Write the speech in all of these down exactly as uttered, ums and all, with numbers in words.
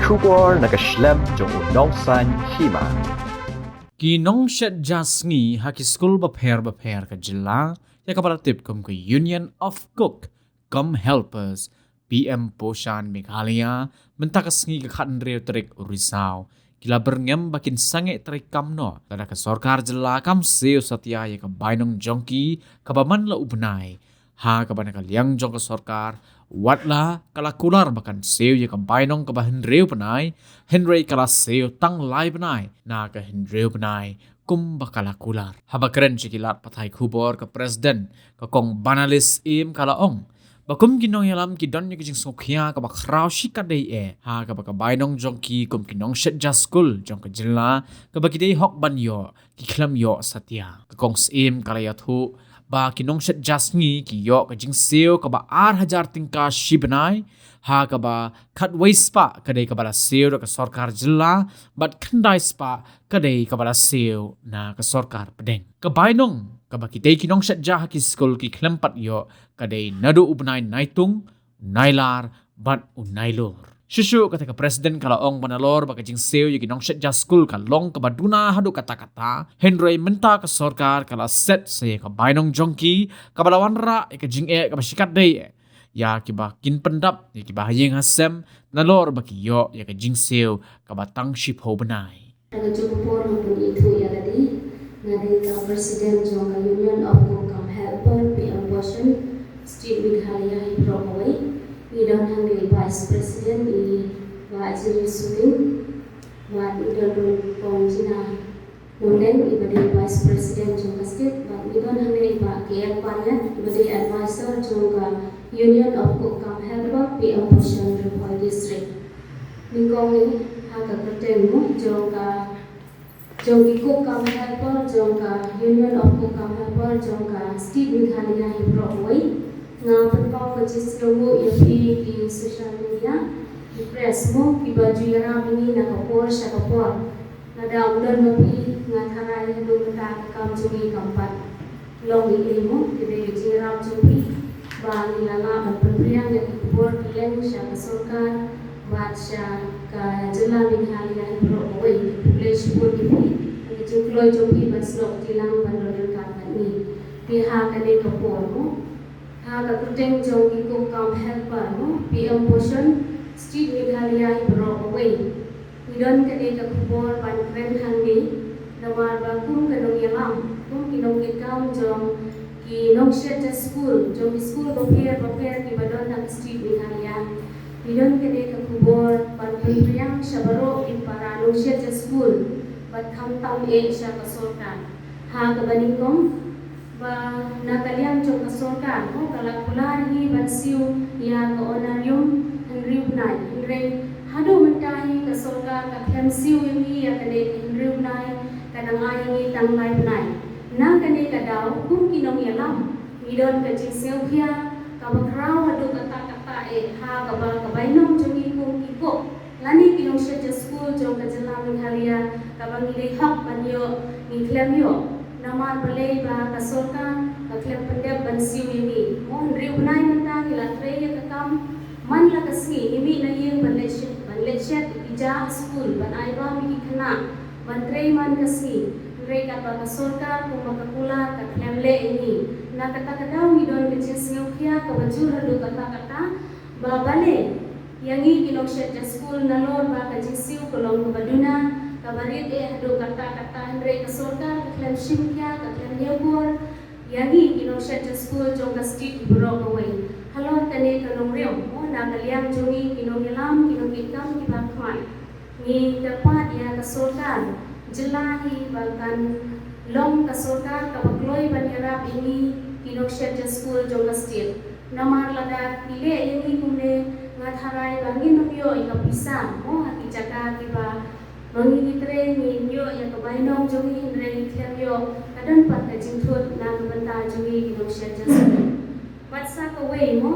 Khubor na ka shlem jong u nongsaiñ hima. Ki nongshet ja sngi ha ki skul bapher bapher ka jylla, ïa kaba la tip kum ka Union of Cook cum Helpers P M Poshan Meghalaya, mynta ka sngi ka khathynriew tarik u Risaw, ki la byrngem ba kin sangeh trei kam noh lada ka sorkar jylla kam siew satia ïa ka bainong jong ki kaba man la u bnai. Ha kaba na ka liang jong ka sorkar, watla ka la kular ba kan siew ïa ka bainong kaba hynriew bnai, hynrei ka la siew tang lai bnai na ka hynriew bnai, kum ba ka la kular. Haba kren sha ki lad pathai khubor, ka President, ka Kong Banalis Im, ka la ong ba kum ki nongïalam ki don ïa ka jingsngewkhia kaba khraw shikatdei eh ha kaba ka bainong jong ki kum ki nongshet ja skul jong ka jylla kaba ki dei hok ban ïoh, ki khlem ïoh satia. Ka Kong Syiem ka la ïathuh ba ki nongshet ja sngi ki ïoh ka jingsiew kaba ar hajar tyngka shi bnai, ha kaba khatwei spah ka dei kaba la siew da ka sorkar jylla, bad khyndai spah ka dei kaba la siew na ka sorkar pdeng. Ka bainong kaba ki dei ki nongshet ja ha ki skul ki khlem pat ïoh ka dei naduh u bnai Naitung, Nailar bad u Nailur. Shuh shuh kata ka President ka la ong ba nalor ba ka jingsiew ïa ki nongshet ja skul ka long kaba duna haduh katta katta, hynrei mynta ka sorkar ka la set sa ïa ka bainong jong ki kaba la wanrah ïa ka jingeh kaba shikatdei eh ïa kiba kin pyndap ïa kiba ha ïing ha sem, nalor ba ki ïoh ïa ka jingsiew kaba tang shiphew bnai. Ka juh ka por nga pynithuh ïa lade, nga dei ka President jong ka Union of Cook cum Helper P M Poshan State Meghalaya hi baroh kawei. Ngi don hangne Vice President i Bah Jiri Suting, bad ngi don ruh Kong Jina Nongleng iba dei Vice President jong ka state, bad ngi don hangne i Bah K L Pariat iba dei Advisor jong ka Union of Cook cum Helper P M Poshan Ri Bhoi District. Nyngkong eh, ha ka kyrteng mo jong ka, jong ki Cook cum Helper jong ka Union of Cook cum Helper jong ka State Meghalaya hi baroh kawei, nga pynpaw ka jingsngewnguh ïa phi ki social media, ki press mo, kiba ju ïarap ïa ngi na ka por sha ka por. Lada ym don ma phi, nga tharai haduh mynta ka kam jong ngi kam pat long ei ei mo. Ki dei ka jingïarap jong phi ba ngi la lah ban pynphriang ïa ki khubor kylleng sha ka sorkar bad sha ka jylla Meghalaya hi baroh kawei. Khublei shibun ïa phi, ka jingkloi jong phi ban snoh kti lang ban don ryngkat bad ngi. Te ha kane ka por mo, ha ka kyrteng jong ki Cook cum Helper mo, P M Poshan State Meghalaya hi baroh kawei. Ngi don kane ka khubor ban kren hangne, namar ba kum ka nongïalam, kum ki nongkitkam jong ki nongshet ja skul, jong ki skul bapher bapher kiba don ha ka state Meghalaya, ngi don kane ka khubor ban pynphriang sha baroh ki para nongshet ja skul, bad khamtam eh sha ka sorkar. Ha kaba nyngkong, ba na ka liang jong ka sorkar mo, ka la kular hi ban siew ïa ka honorarium hynriew bnai, hynrei haduh mynta hi ka sorkar ka khlem siew ïa ngi ïa kane ka hynriew bnai, ka dang ai ïa ngi tang lai bnai. Na kane ka daw kum ki nongïalam ngi don ka jingsngewkhia kaba khraw haduh katta katta eh ha kaba ka bainong jong ngi kum ki cook lane ki nongshet ja skul jong ka jylla Meghalaya kaba ngi dei hok ban ïoh, ngi khlem ïoh. Namar balei ba ka sorkar ka khlem pyndep ban siew ïa ngi. Mo, hynriew bnai mynta ngi la trei ïa ka kam man la ka sngi, ngi mih na ïing ban leit shet, ban leit shet ïa ki ja ha skul, ban ai bam ïa ki khynnah, ban trei man ka sngi. Hynrei katba ka sorkar kumba ka kular ka khlem leh ïa ngi. Na kata ka daw ngi don ka jingsngewkhia kaba jur haduh katta katta, ba balei ïa ngi ki nongshet ja skul nalor ba ka jingsiew ka long kaba duna, kaba rit eh haduh katta katta, hynrei ka sorkar ka khlem shim khia, ka khlem ñiewkor ïa ngi ki nongshet ja skul jong ka state hi baroh kawei. Halor kane ka nongrim, mo, na ka liang jong ngi ki nongïalam, ki nongkitkam kiba khmat, ngi kyrpad ïa ka sorkar jylla hi ba kan long ka sorkar kaba kloi ban ïarap ïa ngi ki nongshet ja skul jong ka state. Namar lada ki leh ïa ngi kumne, nga tharai ba ngin ym ïoh ïa ka pisa, mo, ha ki jaka kiba, ba ngi ngi trei, ngin ïoh ïa ka bainong jong ngi, hynrei ngi khlem ïoh, ka don pat ka jingthut na ka bynta jong ngi ki nongshet ja skul. Bad sa kawei, mo,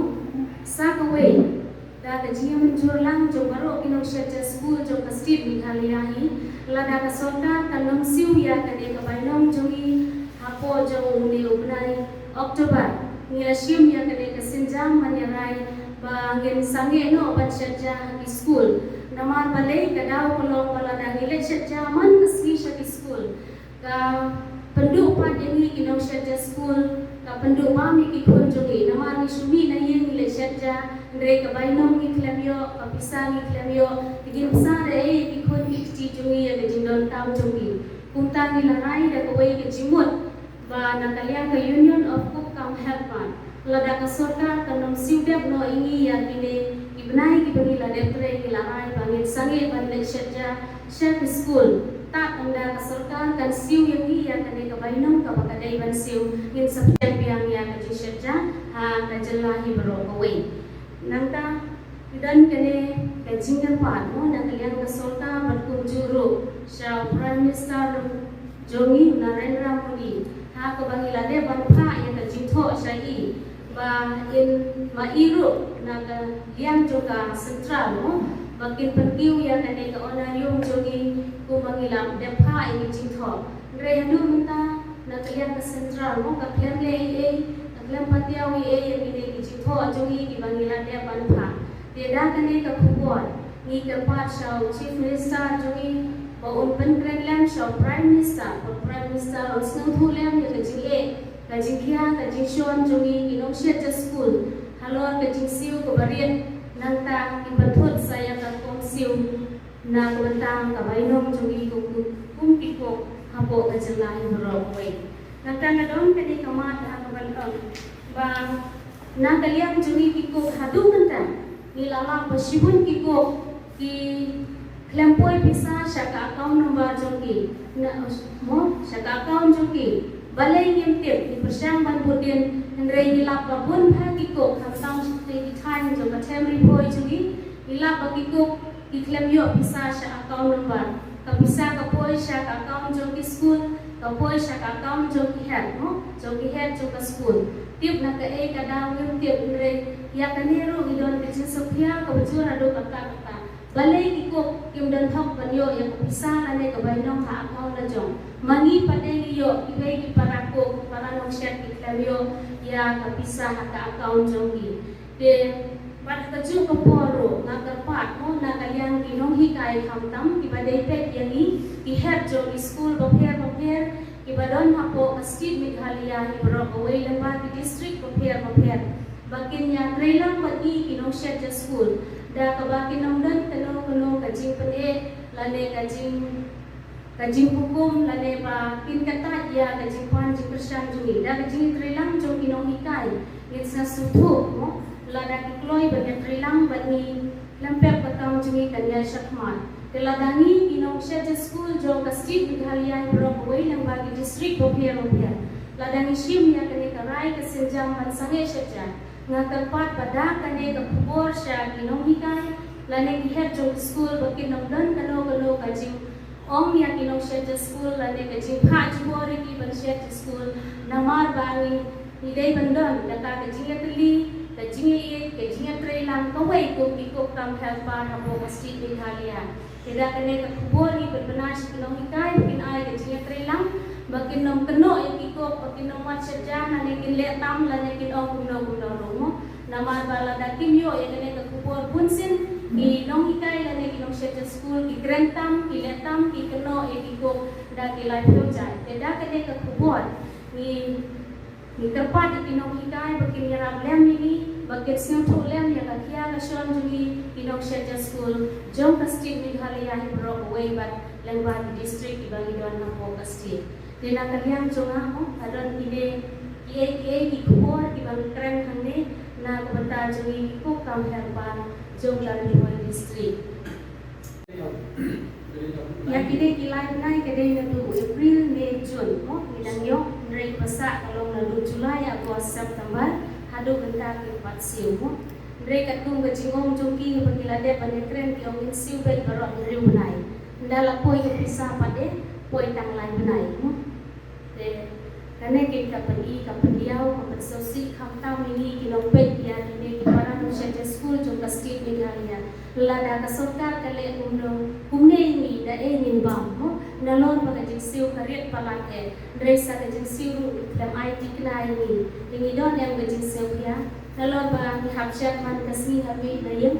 sa kawei, da ka jingïamynjur lang jong baroh ki nongshet ja skul jong ka state Meghalaya hi, lada ka sorkar kan ym siew ïa kane ka bainong jong ngi hapoh jong une u bnai October, ngi la shim ïa kane ka sienjam ban ïa rai ba ngin sangeh noh ban shet ja ha ki skul. Namar balei ka daw ka long ba lada ngi leit shet ja man ka sngi sha ki skul, ka pynduh pat ïa ngi ki nongshit ja skul, ka pynduh bam ïa ki khun jong ngi. Namar ngi shu mih na ïing ngi leit shet ja, hynrei ka bainong ngi khlem ïoh, ka pisa ngi khlem ïoh, te ngin bsa da ei ïa ki khun ki kti jong ngi, ïa ka jingdonkam jong ki. Kumta ngi la rai da kawei ka jingmut ba na ka liang ka Union of Cook cum Helper, lada ka sorkar kan ym siew dep noh ïa ngi ïa kine ki bnai kiba ngi la dep trei, ngi la rai ba ngin sangeh ban leit shet ja sha ki skul. Tad ynda ka sorkar kan siew ïa ngi ïa kane ka bainong kaba ka dei ban siew, ngin sa pdiang biang ïa ka jingshet ja ha ka jylla hi baroh kawei. Nangta ngi don kane ka jingkyrpad mo na ka liang ka sorkar bad kumjuh ruh sha u Prime Minister jong ngi u Narendra Modi, ha kaba ngi la dep ban phah ïa ka jingthoh sha i ba in ma i ruh na ka liang jong ka Central mo, ba kin pynkiew ïa kane ka honorarium jong ngi kumba ngi la dep phah ïa ka jingthoh. Hynrei haduh mynta na ka liang ka Central mo, ka khlem leh ei ei, ka khlem patiaw ei ei ïa kine ki jingthoh jong ngi kiba ngi la dep ban phah. Te da kane ka khubor ngi kyrpad sha u Chief Minister jong ngi ba un pynkren lem sha u Prime Minister, ba u Prime Minister un sngewthuh lem ïa ka jingeh, ka jingkhia, ka jingshon jong ngi ki nongshit ja skul halor ka jingsiew kaba rit, nangta ki pynthut sa ïa ka kong siew na ka bynta ka bainong jong ngi kum, kum ki Cook hapoh ka jylla hi baroh kawei. Nangta nga don kane ka mat ha ka ban ong ba na ka liang jong ngi ki Cook haduh mynta ngi la lap ba shibun ki Cook ki khlem poi pisa sha ka account number jong ki. Na, mo, sha ka account jong ki. Balei ngim tip, ngi pyrshang ban bud dien, hynrei ngi lap ba bun bha ki Cook, khamtam sha ki thaiñ jong ka them ri phoi jong ngi, ngi lap ba ki Cook ki khlem ïoh pisa sha account number. Ka pisa ka poi sha ka account jong ki skul, ka poi sha ka account jong ki head, mo, jong ki head jong ka skul. Tip na kaei ka daw ngim tip, hynrei ïa kane ruh ngi don ka jingsngewkhia kaba jur haduh katta katta. Balei ki Cook kim don hok ban ïoh ïa ka pisa lane ka bainong ha account la jong? Ma ngi pat de ngi ïoh, kiwei ki para Cook, para nongshit ki khlem ïoh ïa ka pisa ha ka account jong ki. Te bad ha kajuh ka por ruh nga kyrpad mo na ka liang ki nonghikai khamtam kiba dei peit ïa ngi, ki head jong ki skul bapher bapher kiba don hapoh ka state Meghalaya hi baroh kawei lyngba ki district bapher bapher, ba kin ïatreilang bad ngi ki nongshit ja skul da kaba kin ym don kano kano ka jingpyneh lane ka jing, ka jinghukum lane ba kin katai ïa ka jingpan jingkyrshan jong ngi. Da ka jingtreilang jong ki nonghikai ngin sa sngewthuh mo lada ki kloi ban ïatreilang bad ngi, lem pep ka kam jong ngi kan ïaid shakhmat. Te lada ngi ki nongshit ja skul jong ka state Meghalaya hi baroh kawei lyngba ki district bapher bapher, lada ngi shim ïa kane ka rai ka sienjam ban sangeh shet ja, nga kyrpad ba da kane ka khubor sha ki nonghikai lane ki head jong ki skul ba kin ym don kano kano ka jingong ïa ki nongshit ja skul lane ka jingphah jubor ïa ki ban shit ja skul. Namar ba ngi, ngi dei ban don kata ka jingïatylli, ka jingïeit, ka jingïatreilang kawei kum ki Cook cum Helper hapoh ka state Meghalaya. Te da kane ka khubor ngi pynbna sha ki nonghikai ba kin ai ka jingïatreilang, ba kin ym kynnoh ïa ki Cook ba kin ym wad shet ja lane kin leh tam lane kin ong kumno kumno ruh mo. Namar ba lada kim ïoh ïa kane ka khubor bunsien ki nonghikai lane ki nongshit ja skul ki kren tam, ki leh tam, ki kynnoh ïa ki Cook da ki laiphew jait. Te da kane ka khubor ngi, ngi kyrpad ïa ki nonghikai ba kin ïarap lem ïa ngi, ba kin sngewthuh lem ïa ka khia ka shon jong ngi ki nongshit ja skul jong ka state Meghalaya hi baroh kawei bad lyngba ki district kiba ngi don hapoh ka state. Te na ka liang jong nga mo, ka don kine kiei kiei ki khubor kiba ngi kren hangne na ka bynta jong ngi ki Cook cum Helper jong ka Ri Bhoi District. Ïa kine ki lai bnai ka dei naduh u April, May, June mo, ngi dang ïoh, hynrei ba sah ka long naduh July, August, September haduh mynta kim pat siew mo. Hynrei katkum ka jingong jong ki ba ngi la dep ban ïakren, ki ong ngin siew beit baroh hynriew bnai. Ynda la poi ka pisa pat de, poi tang lai bnai mo. Te kane ka dei ka pyni, ka pynïaw, ka pynsngewsih khamtam ïa ngi ki nongpeit ïa kine ki para nongshit ja skul jong ka state Meghalaya. Lada ka sorkar ka leh kumno, kumne ïa ngi da ei ngin bam mo, nalor ba ka jingsiew ka rit palat eh. Hynrei sa ka jingsiew ruh khlem ai thikna ïa ngi. Te ngi don em ka jingsngewkhia? Nalor ba ngi hap shet man ka sngi hap mih na ïing,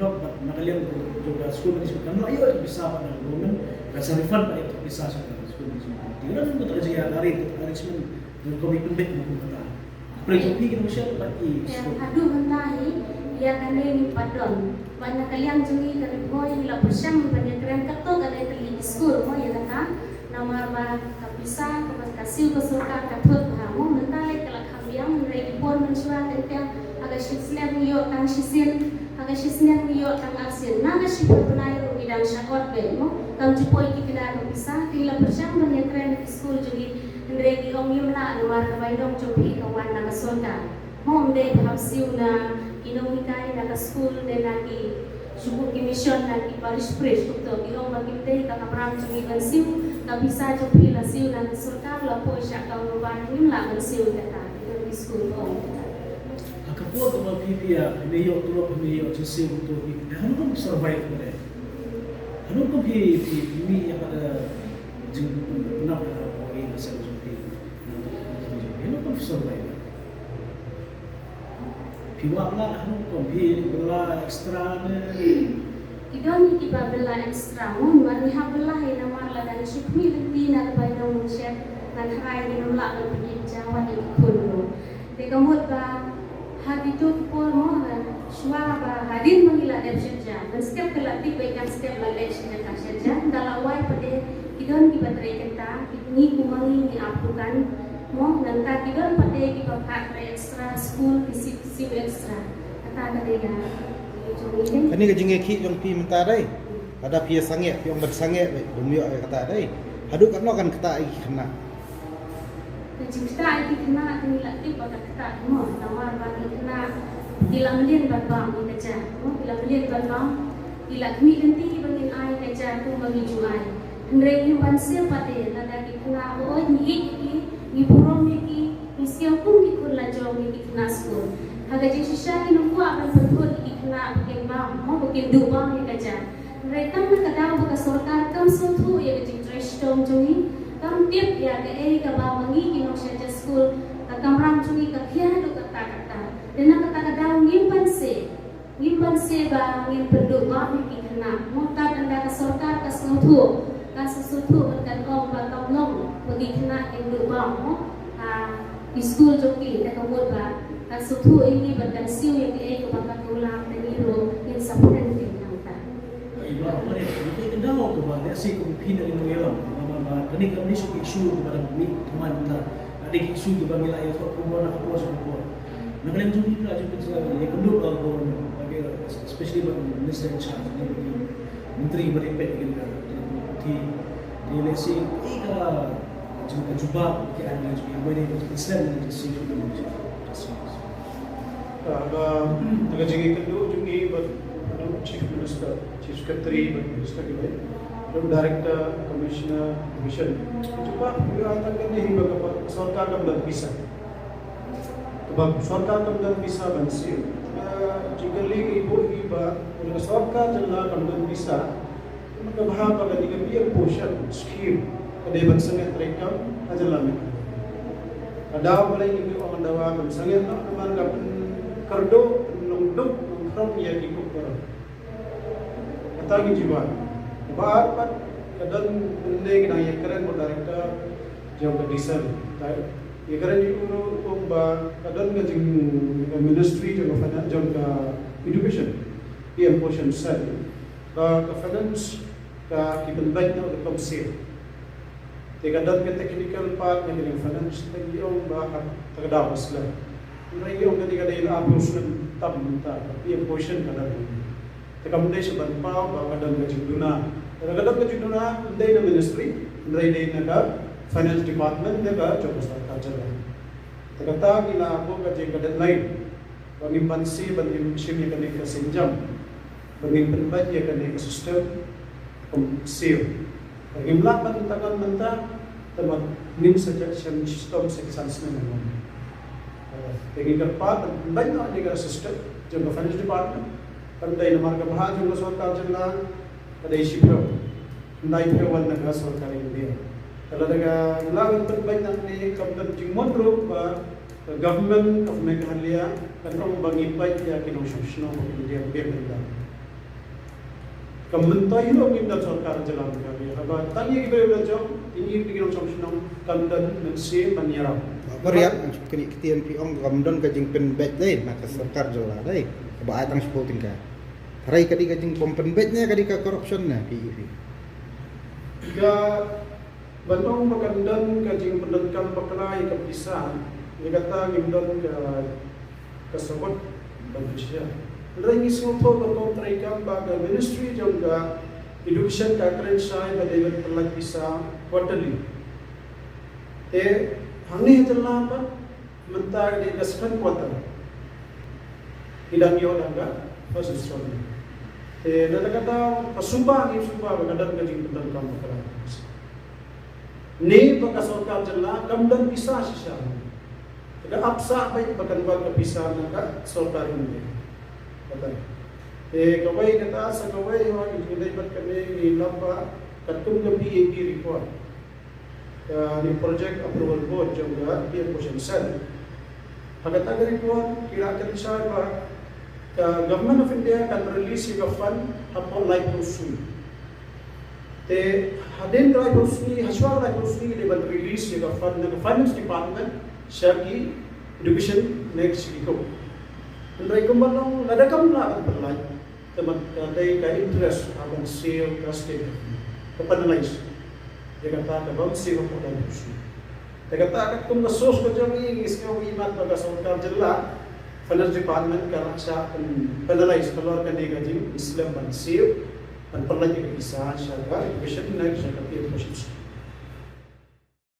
develop bad na ka liang jong ka school management kan ïoh ïa ka pisa bad na government kan sa refund bad ïa ka pisa sha ka school management committee. Ïa ka jingïa arrange, arrangement jong ka committee pynbeit mo kumta. Pyrshah phi ki nongshad bad ki. Ïa, haduh mynta hi ïa kane ngi pat don. Bad na ka liang jong ngi ka Ri Bhoi ngi la pyrshang ban ïakren katto katne tylli ki skul mo ïa kata. Namar ba ka pisa kaba ka siew ka sorkar ka thut bha mo, mynta leit ka la kham biang, hynrei ki por mynshuwa teng teng ha ka shi snem ngi ïoh tang shisien, ha ka shi snem ngi ïoh tang arsien, na ka shi phew bnai ruh ngi dang shah ot beit mo. Kam ju poi ki khynnah ka pisa. Ngi la pyrshang ban ïakren ki skul jong ngi, hynrei ki ong ngim lah namar ka bainong jong phi ka wan na ka sorkar. Mo, ym dei ba hap siew na ki nonghikai na ka skul ne na ki, shu ki mission na ki parish priest, kumto ki ong ba kim dei ka kamram jong ngi ban siew. Ka pisa jong phi la siew na ka sorkar, la poi sha account number, ngim lah ban siew kata. Ki ong ki skul ko ong kata. Ha ka por kaba phi phi ïa, phi ïoh tulop, phi ïoh jingsiew, kumto phi, phi hanu kum survive mo, hanu kum phi phi phi mih ïa kata jingpynap ïa ka por ïa ka seng jong phi. Hanu kum survive. Phi wad lad hanu kum phi bylla extra ne? Ki don kiba bylla extra mo, namar ngi hap bylla hi namar lada ngi shu khmih lynti na ka bainong mynshet, ngan tharai ngin ym lah ban pynjynjar wat ïa ki khun ruh. Te ka mut ba ha kito ki por mo, shuwa ba hadien ba ngi la dep shet ja, ban step ka la tip ba i kan step la leh shet ja ka shet ja, da la wai pat de ki don kiba trei kynta, ki ngi kum ma ngi ngi ap dukan mo, nangta ki don pat de kiba phah trei extra, school ki siew, siew extra. Kata ka dei ka jong ngi dei. Kane ka jingïakhih jong phi mynta dei. Lada phi ïa sangeh, phi ong ban sangeh beit, bym ïoh ïa kata dei. Haduh katno kan ktah ïa ki khynnah? Ka jingktah ïa ki khynnah te ngi la tip ba ka ktah mo, namar ba ki khynnah ki la mlien ban bam ïa ka ja mo, ki la mlien ban bam, ki la khmih lynti ba ngin ai ka ja kumba ngi ju ai. Hynrei ngim banse pat de, lada ki khynnah hooid ngi ïeit ïa ki, ngi burom ïa ki, ngi siew kum ki khun la jong ïa ki khynnah skul. Ha ka jingshisha ki nang kwah ban pynthut ïa ki khynnah ba kin bam mo, ba kin duh bam ïa ka ja. Hynrei tang na ka daw ba ka sorkar kam sngewthuh ïa ka jingtrei shitom jong ngi, kam tip ïa kaei kaba ma ngi ki nongshad ja skul, ka kamram jong ngi ka khia haduh katta katta. Te na kata ka daw ngim banse, ngim banse ba ngin pynduh bam ïa ki khynnah. Mo, tad ynda ka sorkar ka sngewthuh, kan sa sngewthuh bad kan ong ba kam long ba ki khynnah kin duh bam mo ha ki skul jong ki, te ka mut ba kan sngewthuh ïa ngi bad kan siew ïa kiei kiba ka kular, te ngi ruh ngin sa pynbeit hangta. Iba, ba ne, ïa ka daw kaba lehse kum phi na ki nongïalam, namar Kane ka issue, issue kiba dang mih thymmai mynta. Ka dei ka issue kiba ngi la ïathuh kumno na ka por sha ka por. Na ka liang jong ngi ka jingpynshai ïakynduh bad ka government, especially bad Minister in charge, ne bad ki Myntri ba dei peit ïa kane ka puthi. Te lehse kaei ka jing ka jubab ki ai na jong ngi, wei ne ka consent na jong ngi. Ka, ka, na ka jingïakynduh jong ngi bad Chief Minister, Chief Secretary bad Minister kiwei, bad Director, Commissioner, Division. Ka jubab ka tang kane hi ba ka sorkar kam don pisa. Kaba sorkar kam don pisa ban siew. Ka jingkylli ka ibuh hi ba ka sorkar jylla kam don pisa. Ka bha ba kane ka P M POSHAN scheme ka dei ban sangeh treikam ha jylla Meghalaya. Ka daw ba la ngi ong dawa ban sangeh noh namar ka pynkyrduh, pynlong duk, pynkrong ïa ki kup baroh. Kata ngi jiw. Ba ar pat ka don, mynne ngi dang ïakren bad director jong ka diesel. Ïakren ïa u, u ong ba ka don ka jing, ka ministry jong ka finance, jong ka education, P M POSHAN sha ka, ka finance ka ki pynbeit noh da ka commercial. Te ka don ka technical part na ka jong finance, te ngi ong ba ha, ta ka daw ka slem. Hynrei ngi ong kane ka dei la arphew snem tam mynta, ka P M POSHAN ka don. Te kam dei sha ban paw ba ka don ka jingduna. Te ka don ka jingduna, ym dei na ministry, hynrei dei na ka finance department, na ka jong ka sorkar jylla. Te kata ngi la buh ka jing ka deadline. Ba ngim banse, ba ngim shim ïa kane ka sienjam. Ba ngim pynbeit ïa kane ka system kum siew. Ba ngim lah ban tang mynta, te ba ngin sa shem system sa ki san snem. Te ngi kyrpad ban pynbeit noh ïa ka system jong ka finance department. Kam dei namar ka bha jong ka sorkar jylla, ka dei shiphew. Khyndai phew wan na ka sorkar India. Te lada ka lah ban pynbeit nangne, kam don jingmut ruh ba ka Government of Meghalaya kan ong ba ngi peit ïa ki nongshong shnong ba India biang. Kam myntoi ruh ngim don sorkar jylla Meghalaya. Haba tang ïa ki briew la jong, ïa ki nongshong shnong kam don mynsiem ban ïarap. Ba riat, kane ka ktien phi ong kam don ka jingpynbeit dei na ka sorkar jylla dei. Ba ai tang shiphew tyngka. Hynrei ka dei ka jingbym pynbeit ne ka dei ka corruption ne, phi ïohi? Ka ban ong ba kan don ka jingpyndonkam bakla ïa ka pisa, ïa kata ngim don ka, ka sabot ban pynshai. Hynrei ngi sngewthuh ba ka treikam ba ka ministry jong ka education ka kren shai ba dei ban pynlait pisa quarterly. Te hangne ha jylla pat mynta ka dei ka second quarter. Ngi dang ïoh dang ka first installment. Te na kata ka suba ngi suba ba ka don ka jingpyndonkam bakla. Ne ba ka sorkar jylla kam don pisa shisha. Te ka ap sah beit ba kan wad ka pisa na ka sorkar India. Kata. Te kawei kata sa kawei ha ngi dei bad kane ngi lap ba katkum ka P A B report. Ka New Project Approval Board jong ka P M POSHAN Cell. Ha kata ka report ki la kren shai ba ka Government of India kan release ïa ka fund hapoh laiphew sngi. Te hadien ka laiphew sngi, hashwa ka laiphew sngi dei ban release ïa ka fund na ka Finance Department sha ki education ne sha ki kup. Hynrei kumba long lada kam lah ban pynlait. Te mat ka dei ka interest ha ban siew ka state government. Ka penalize. Ïa kata ka bym siew hapoh laiphew sngi. Te kata katkum ka source ka jong ngi, ngi sngew imat ba ka sorkar jylla, finance department ka la shah pen-, penalize halor kane ka jingslem ban siew, ban pynlait ïa ka pisa sha ka education ne sha ka P M POSHAN.